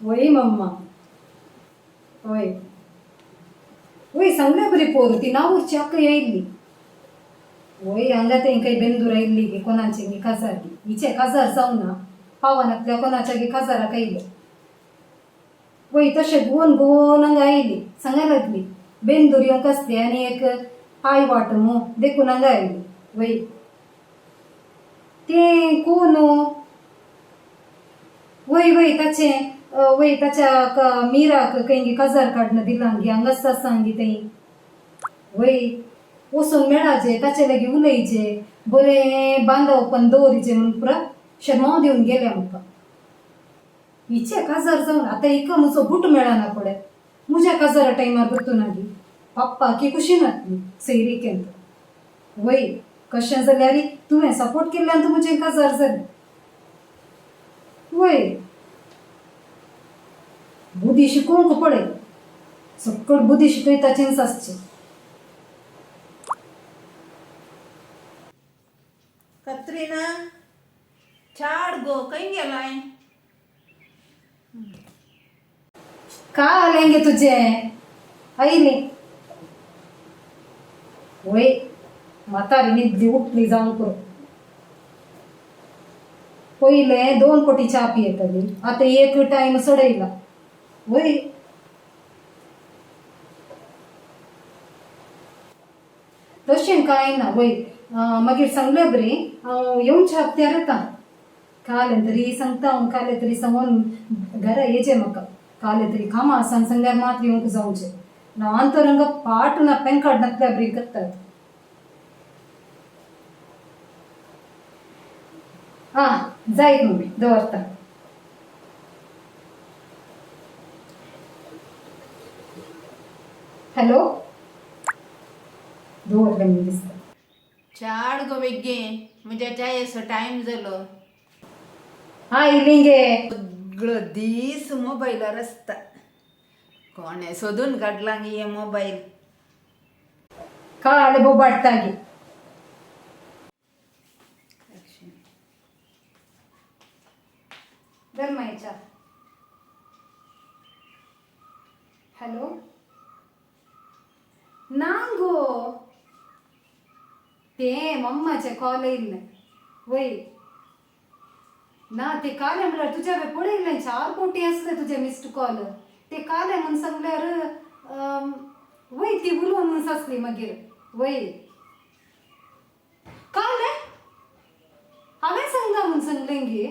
वय मम्मा, वय वय सांगल्या बरी पोर ती नावूरची अक्का येयल्ली. वय हांगा तेंकां बेंदूर आयिल्ली गे कोणाचे गे काजार गे, हिचे काजार जावना पावनातल्या कोणाच्या गे काजाराक आयले. वय तशें गोवन गोवन हांगा आयली, सांगा लागली बेंदूर येवंक आसली आनी एक पांय वाट मू देखून हांगा आयली. वय तें कोण? वय वय ताचें वय ताच्या मिराक खंय काजार काडून दिलां गे, हांगाच आसा गे थंय. वय वचून मेळाचे, ताचे लागीं उलयचे, बरें बांदवपण दवरिचें म्हूण पुरा शेर्मांव दिवन गेलें म्हाका. हिचे काजार जावन आतां हिका म्हजो बूट मेळना पळय, म्हज्या काजारा टायमार परतून गे पप्पा की खुशी नासली सैरिकेंत. वय कशें जाल्यार तुवें सपोर्ट केल्ल्यान तूं म्हजें काजार जालें. वय बुद्धी शिकोवंक पळय, सक्कड बुद्धी शिकयताचेंच आसचें. कत्रीना चाड गो खंय गेलाय? का आलें गे तुजें आयलें? वय म्हातारी न्हिदली उठली जावंक पुरो. पयलें 2 कोटी च्या पियेताली, आतां एक टायम चडयला. वय तशें कांय ना. वय मागीर सांगलें बरें हांव येवच्या हप्त्यार येता. काल तरी सांगता हांव, काल तरी सांगून घरा येचें म्हाका, काल तरी कामां आसा सांगल्यार मात येवंक जावचें ना. अंतरंग पाट ना पेंकाड नासल्यार बरी करतात. आं जायत मम्मी, दवरता. हॅलो, दवरलें म्हूण दिसता. चाड गो बेगीन, म्हज्या च्यायेचो टायम जालो. आयली गे. सगळो दीस मोबायलार आसता, कोणें सोदून काडला गे हे मोबायल. काल बोबाडटा गे. धर मायच्या. हॅलो, ना गो तें मम्माचें कॉल येयल्लें. वय ना ते कालें म्हळ्यार तुज्या हांवें पळयल्लें 4 कोटी आसले तुजे मिस्ड कॉल. ते कालें म्हूण सांगल्यार वय ती उलोवन म्हूण आसली मागीर. वय कालें हांवें सांगलां म्हूण सांगलें गे,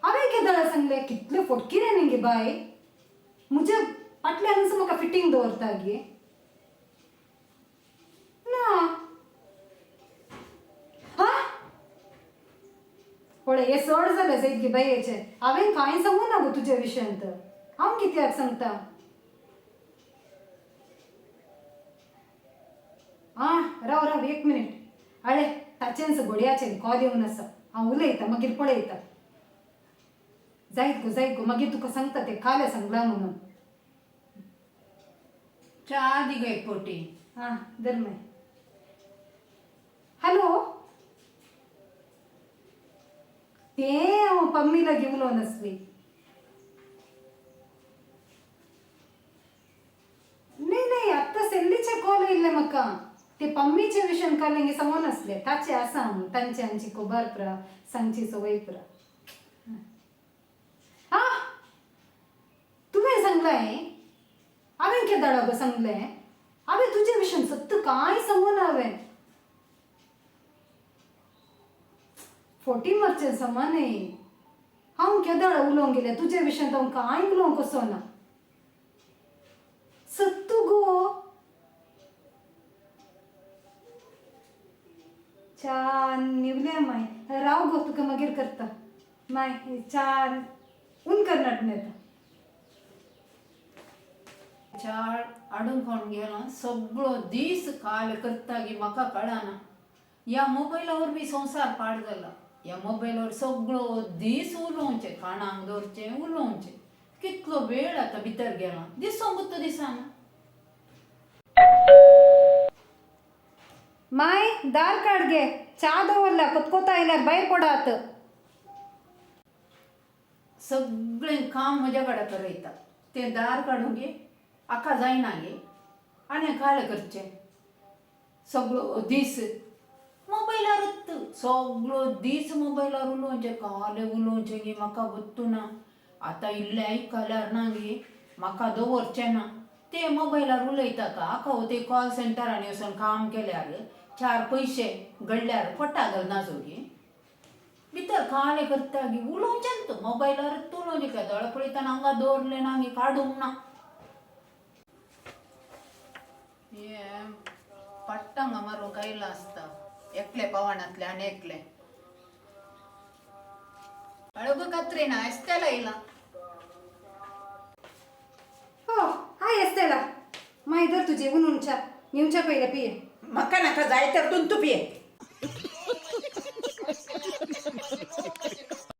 हांवें केदळा सांगलें? कितलें फटकिरें न्ही गे बाय, म्हज्या फाटल्यानच म्हाका फिटींग दवरता गे. ना हा पळय हें चड जालें जायत गे बायेचें. हांवें कांय सांगू ना गो तुज्या विशयांत, हांव कित्याक सांगता? आं राव राव 1 मिनीट. आळे ताचेंच घोडयाचें कॉल येवन आसा, हांव उलयतां मागीर पळयता. जायत गो जायत गो, मागीर तुका सांगता तें कालें सांगलां म्हणून. च्या दी गो एक पोटी. आं धर माय. हॅलो, तें हांव पम्मी लागीं उलोवन आसली. न्ही न्ही आत्तां सेल्लीचें कॉल येयल्लें म्हाका, ते पम्मीचे विशयान कालें गे सांगून आसलें. ताचें आसा हांव तांचे आमची खबर पुरा सांगची संवय पुरा. आं तुवें सांगलें? हांवें केदाळा गो सांगलें? हांवें तुजे विशयान सत्त कांय सांगू ना. हांवें फोटी मारचें समा न्ही. हांव केदाळा उलोवंक गेलें तुजे विशयांत? हांव कांय उलोवंक कसो ना सत्तू गो. च्या न्हिवलें माय, राव गो तुका मागीर करता. माय च्या ऊन कर्नाटक येता. चाड हाडूंक कोण गेलो सगळो दीस काल करता गे म्हाका कळना. ह्या मोबायला वरवीं संवसार पाड जाला. ह्या मोबायलावर सगळो दीस उलोवचें, काणाक दवरचें, उलोवचें. कितलो वेळ आतां भितर गेला दिसोंक तो दिसना. माय दार काड गे, च्या दवरला, कोतकोता आयल्यार भायर पडात. सगळें काम म्हज्या कडेन करयता. तें दार काडूंक गे आका जायना गे आनी काल करचें. सगळो दीस मोबायलारच, सगळो दीस मोबायलार उलोवचें, काले उलोवचें गे, म्हाका गोत्तू ना. आतां इल्लें आयकल्यार ना गे म्हाका दवरचें ना. ते मोबायलार उलयता का आका ते कॉल सेंटरान वचून काम केल्यार चार पयशे गडल्यार पोटा घालना गे. भितर काले करता गे उलोवचें तूं मोबायलारच उलोवचें. केदोळ पळयतना हांगा दवरलें ना गे, काडूंक ना. हे पट्टांगा मारूंक आयलां आसता एकले पवनांतले आनी एकले अळगो कात्रिना एस्तेला येयलां. हो हाय एस्तेला, मागीर धर तुजी उनूनच्या येवच्या पयलें पिये. म्हाका नाका जाय तर तूं तूं पिये.